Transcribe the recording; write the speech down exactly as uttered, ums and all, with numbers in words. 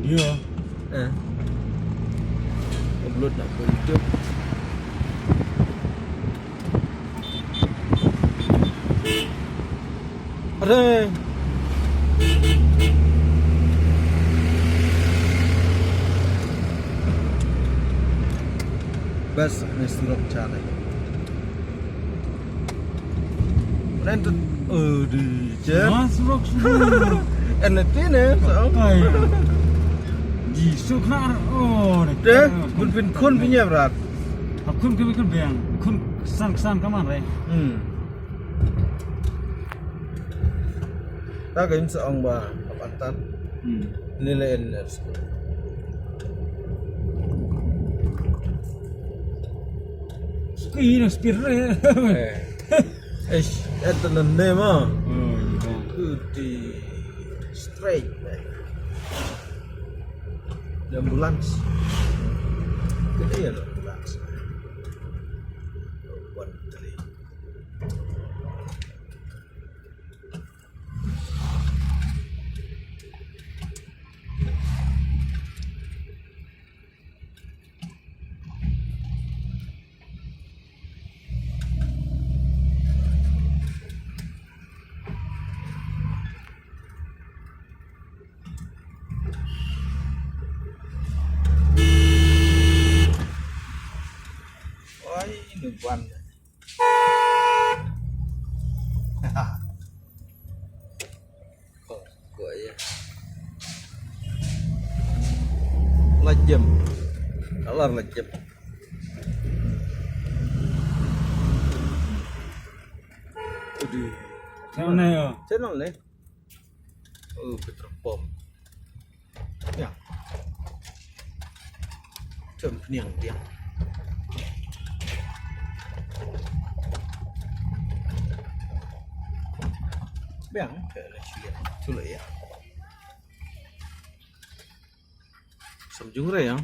Yo. Eh. Upload na YouTube. Are. Bas, ni surok chale. Ren tu, oh, di je. Ah, surok, surok. En ti ne, so. Kaya. Di surok na, oh, de, kun phin, kun phin ya brat. Ha, kun, kun, kun biang. Kun san, san kaman re. Hmm. Ta ka im sa ong ba, kapan tan. Hmm. Ni le en er school. Ski na speed re. Eh. Eish, et na ne ma. Hmm. Kuti straight, man. The ambulance. Kita ya ambulance. One three. Oi, ni wan. Ko, ko ya. Lajem. Alar lajem. Aduh. Channel ne yo? Channel ne. Oh, petrol pump. Ya. Jom peniang dia. Biang ke le chili. Chuli ya. Samjung re yang.